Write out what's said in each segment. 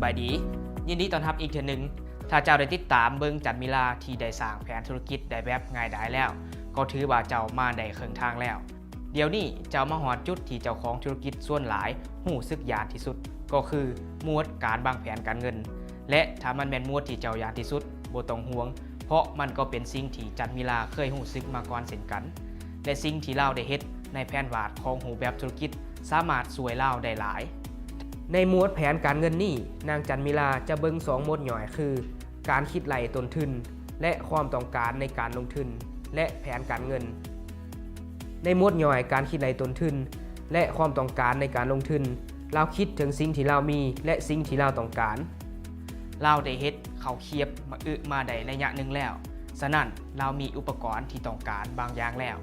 ສະບາຍດີ ຍິນດີຕ້ອນຮັບອີກເທື່ອໜຶ່ງ. ຖ້າເຈົ້າໄດ້ຕິດຕາມເບິ່ງຈັນມິລາທີ່ໄດ້ສ້າງແຜນທຸລະກິດໄດ້ແບບງ່າຍດາຍແລ້ວ ກໍຖືວ່າເຈົ້າມາໄດ້ເຄິ່ງທາງແລ້ວ. ດຽວນີ້ເຈົ້າມາຮອດຈຸດທີ່ເຈົ້າຂອງທຸລະກິດສ່ວນຫຼາຍຮູ້ສຶກຢ້ານທີ່ສຸດ ກໍຄືໝວດການວາງແຜນການເງິນ ແລະ ຖ້າມັນແມ່ນໝວດທີ່ເຈົ້າຢ້ານທີ່ສຸດ ບໍ່ຕ້ອງຫ່ວງ ເພາະມັນກໍເປັນສິ່ງທີ່ຈັນມິລາເຄີຍຮູ້ສຶກມາກ່ອນເຊັ່ນກັນ ແລະ ສິ່ງທີ່ລາວໄດ້ເຮັດໃນແຜນວາດຂອງຮູບແບບທຸລະກິດສາມາດຊ່ວຍລາວໄດ້ຫຼາຍ. ໃນໝວດແຜນການເງິນນີ້ ນາງຈັນມິລາຈະເບິ່ງສອງໝວດຫຍ່ອຍ ຄື ການຄິດໄລ່ຕົ້ນທຶນ ແລະ ຄວາມຕ້ອງການໃນການລົງທຶນ ແລະ ແຜນການເງິນ. ໃນໝວດຫຍ່ອຍການຄິດໄລ່ຕົ້ນທຶນ ແລະ ຄວາມຕ້ອງການໃນການລົງທຶນ, ລາວຄິດເຖິງສິ່ງທີ່ລາວມີ ແລະ ສິ່ງທີ່ລາວຕ້ອງການ. ລາວໄດ້ເຮັດເຂົ້າຄຽບມາອຶມາໄດ້ໄລຍະໜຶ່ງແລ້ວ, ສະນັ້ນລາວມີອຸປະກອນທີ່ຕ້ອງການບາງຢ່າງແລ້ວ,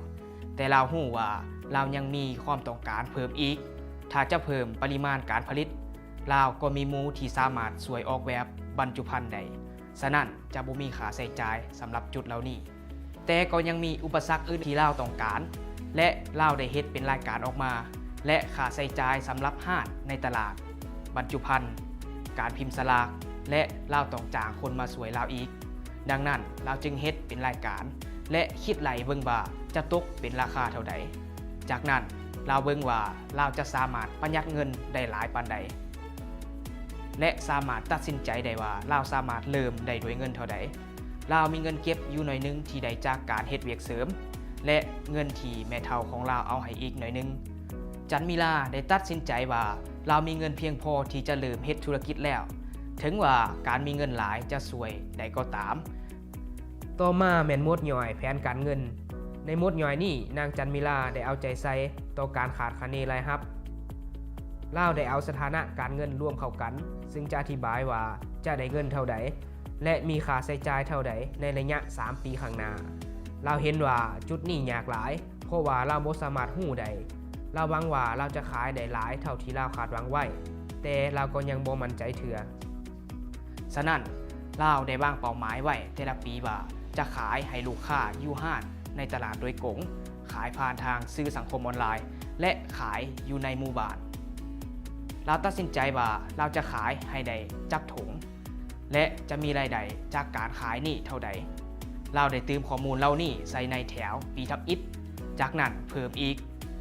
ແຕ່ລາວຮູ້ວ່າລາວຍັງມີຄວາມຕ້ອງການເພີ່ມອີກ. ຖ້າຈະເພີ່ມປະລິມານການຜະລິດ, ລາວກໍມີໝູ່ທີ່ສາມາດຊ່ວຍອອກແບບບັນຈຸພັນໄດ້, ສະນັ້ນຈະບໍ່ມີຄ່າໃຊ້ຈ່າຍສຳລັບຈຸດເຫຼົ່ານີ້. ແຕ່ກໍຍັງມີອຸປະສັກອື່ນທີ່ລາວຕ້ອງການ ແລະ ລາວໄດ້ເຮັດເປັນລາຍການອອກມາ ແລະ ຄ່າໃຊ້ຈ່າຍສຳລັບຮ້ານໃນຕະຫຼາດ, ບັນຈຸພັນ, ການພິມສະຫຼາກ ແລະ ລາວຕ້ອງຈ້າງຄົນມາຊ່ວຍລາວອີກ. ດັ່ງນັ້ນ, ລາວຈຶ່ງເຮັດເປັນລາຍການ ແລະ ຄິດໄລ່ເບິ່ງວ່າຈະຕົກເປັນລາຄາເທົ່າໃດ. ຈາກນັ້ນ, ລາວເບິ່ງວ່າລາວຈະສາມາດປະຢັດເງິນໄດ້ຫຼາຍປານໃດ ແລະ ສາມາດຕັດສິນໃຈໄດ້ວ່າລາວສາມາດເລີ່ມໄດ້ດ້ວຍເງິນເທົ່າໃດ. ລາວມີເງິນເກັບຢູ່ໜ້ອຍໜຶ່ງທີ່ໄດ້ຈາກການເຮັດວຽກເສີມ ແລະ ເງິນທີ່ແມ່ເຖົ້າຂອງລາວເອົາໃຫ້ອີກໜ້ອຍໜຶ່ງ. ຈັນມິລາໄດ້ຕັດສິນໃຈວ່າລາວມີເງິນພຽງພໍທີ່ຈະເລີ່ມເຮັດທຸລະກິດແລ້ວ, ເຖິງວ່າການມີເງິນຫຼາຍຈະຊ່ວຍໄດ້ກໍຕາມ. ຕໍ່ມາແມ່ນໝວດຫຍ່ອຍແຜນການເງິນ. ໃນໝວດຫຍ່ອຍນີ້, ນາງຈັນມິລາໄດ້ເອົາໃຈໃສ່ຕໍ່ການຄາດຄະເນລາຍຮັບ. ລາວໄດ້ເອົາສະຖານະການເງິນລວມເຂົ້າກັນ, ຊຶ່ງຈະອະທິບາຍວ່າຈະໄດ້ເງິນເທົ່າໃດ ແລະ ມີຄ່າໃຊ້ຈ່າຍເທົ່າໃດໃນໄລຍະສາມປີຂ້າງໜ້າ. ລາວເຫັນວ່າຈຸດນີ້ຍາກຫຼາຍ, ເພາະວ່າລາວບໍ່ສາມາດຮູ້ໄດ້. ລາວຫວັງວ່າລາວຈະຂາຍໄດ້ຫຼາຍເທົ່າທີ່ລາວຄາດຫວັງໄວ້, ແຕ່ລາວກໍຍັງບໍ່ໝັ້ນໃຈເທື່ອ. ສະນັ້ນ, ລາວໄດ້ວາງເປົ້າໝາຍໄວ້ແຕ່ລະປີວ່າຈະຂາຍໃຫ້ລູກຄ້າຢູ່ຮ້ານໃນຕະຫຼາດໂດຍກົງ, ຂາຍຜ່ານທາງສື່ສັງຄົມອອນລາຍ ແລະ ຂາຍຢູ່ໃນໝູ່ບ້ານ. ລາວຕັດສິນໃຈວ່າລາວຈະຂາຍໃຫ້ໄດ້ຈັກຖົງ ແລະ ຈະມີລາຍໄດ້ຈາກການຂາຍນີ້ເທົ່າໃດ. ລາວໄດ້ຕື່ມຂໍ້ມູນເຫຼົ່ານີ້ໃສ່ໃນແຖວປີທຳອິດ, ຈາກນັ້ນເພີ່ມອີກ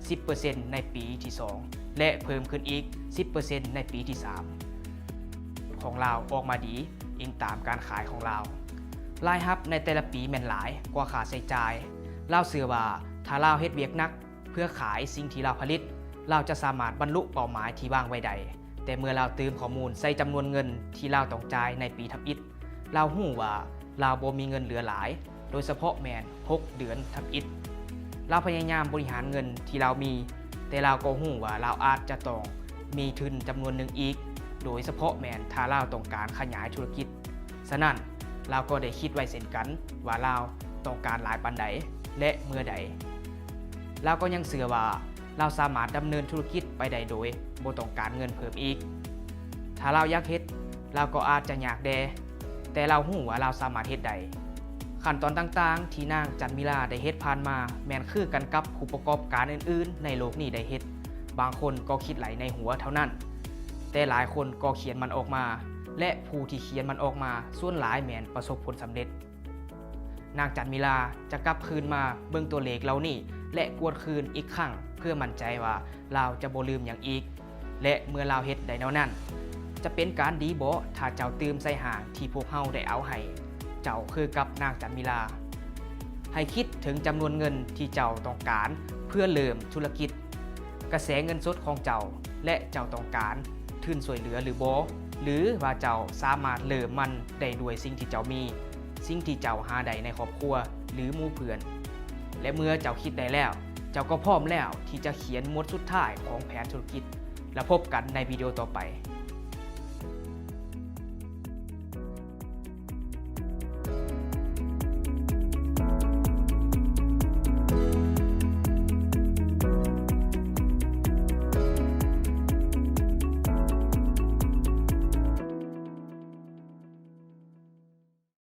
ສິບເປີເຊັນໃນປີທີສອງ ແລະ ເພີ່ມຂຶ້ນອີກ ສິບປີເຊັນໃນປີທີສາມ. ຂອງລາວອອກມາດີ, ອີງຕາມການຂາຍຂອງລາວ. ລາຍຮັບໃນແຕ່ລະປີແມ່ນຫຼາຍກວ່າຄ່າໃຊ້ຈ່າຍ. ລາວເຊື່ອວ່າຖ້າລາວເຮັດວຽກໜັກເພື່ອຂາຍສິ່ງທີ່ລາວຜະລິດ, ລາວຈະສາມາດບັນລຸເປົ້າໝາຍທີ່ວາງໄວ້ໄດ້. ແຕ່ເມື່ອລາວຕື່ມຂໍ້ມູນໃສ່ຈຳນວນເງິນທີ່ລາວຕ້ອງຈ່າຍໃນປີທຳອິດ, ລາວຮູ້ວ່າລາວບໍ່ມີເງິນເຫຼືອຫຼາຍ, ໂດຍສະເພາະແມ່ນຫົກເດືອນທຳອິດ. ລາວພະຍາຍາມບໍລິຫານເງິນທີ່ລາວມີ, ແຕ່ລາວກໍຮູ້ວ່າລາວອາດຈະຕ້ອງມີທຶນຈຳນວນໜຶ່ງອີກ, ໂດຍສະເພາະແມ່ນຖ້າລາວຕ້ອງການຂະຫຍາຍທຸລະກິດ. ສະນັ້ນ, ລາວກໍໄດ້ຄິດໄວ້ເຊັ່ນກັນວ່າລາວຕ້ອງການຫຼາຍປານໃດ ແລະ ເມື່ອໃດ. ລາວກໍຍັງເຊື່ອວ່າລາວສາມາດດຳເນີນທຸລະກິດໄປໄດ້ໂດຍບໍ່ຕ້ອງການເງິນເພີ່ມອີກ. ຖ້າລາວຢາກເຮັດ, ລາວກໍອາດຈະຍາກແດ່, ແຕ່ລາວຮູ້ວ່າລາວສາມາດເຮັດໄດ້. ຂັ້ນຕອນຕ່າງໆທີ່ນາງຈັນມິລາໄດ້ເຮັດຜ່ານມາ ແມ່ນຄືກັນກັບຜູ້ປະກອບການອື່ນໆໃນໂລກນີ້ໄດ້ເຮັດ. ບາງຄົນກໍຄິດໄລ່ໃນຫົວເທົ່ານັ້ນ, ແຕ່ຫຼາຍຄົນກໍຂຽນມັນອອກມາ, ແລະ ຜູ້ທີ່ຂຽນມັນອອກມາສ່ວນຫຼາຍແມ່ນປະສົບຜົນສຳເລັດ. ນາງຈັນມິລາຈະກັບຄືນມາເບິ່ງຕົວເລກເຫຼົ່ານີ້ ແລະ ກວດຄືນອີກຄັ້ງ ເພື່ອໝັ້ນໃຈວ່າລາວຈະບໍ່ລືມຫຍັງອີກ ແລະ ເມື່ອລາວເຮັດໄດ້ແນວນັ້ນ, ຈະເປັນການດີບໍຖ້າເຈົ້າຕື່ມໃສ່ຮ່າງທີ່ພວກເຮົາໄດ້ເອົາໃຫ້ເຈົ້າຄືກັບນາງຈັນມິລາ? ໃຫ້ຄິດເຖິງຈຳນວນເງິນທີ່ເຈົ້າຕ້ອງການເພື່ອເລີ່ມທຸລະກິດ, ກະແສເງິນສົດຂອງເຈົ້າ ແລະ ເຈົ້າຕ້ອງການທຶນຊ່ວຍເຫຼືອຫຼືບໍ່, ຫຼືວ່າເຈົ້າສາມາດເລີ່ມມັນໄດ້ດ້ວຍສິ່ງທີ່ເຈົ້າມີ, ສິ່ງທີ່ເຈົ້າຫາໄດ້ໃນຄອບຄົວ ຫຼື ໝູ່ເພື່ອນ. ແລະ ເມື່ອເຈົ້າຄິດໄດ້ແລ້ວ, ເຈົ້າກໍພ້ອມແລ້ວທີ່ຈະຂຽນໝວດສຸດທ້າຍຂອງແຜນທຸລະກິດ. ແລ້ວພົບກັນໃນວິດີໂອຕໍ່ໄປ.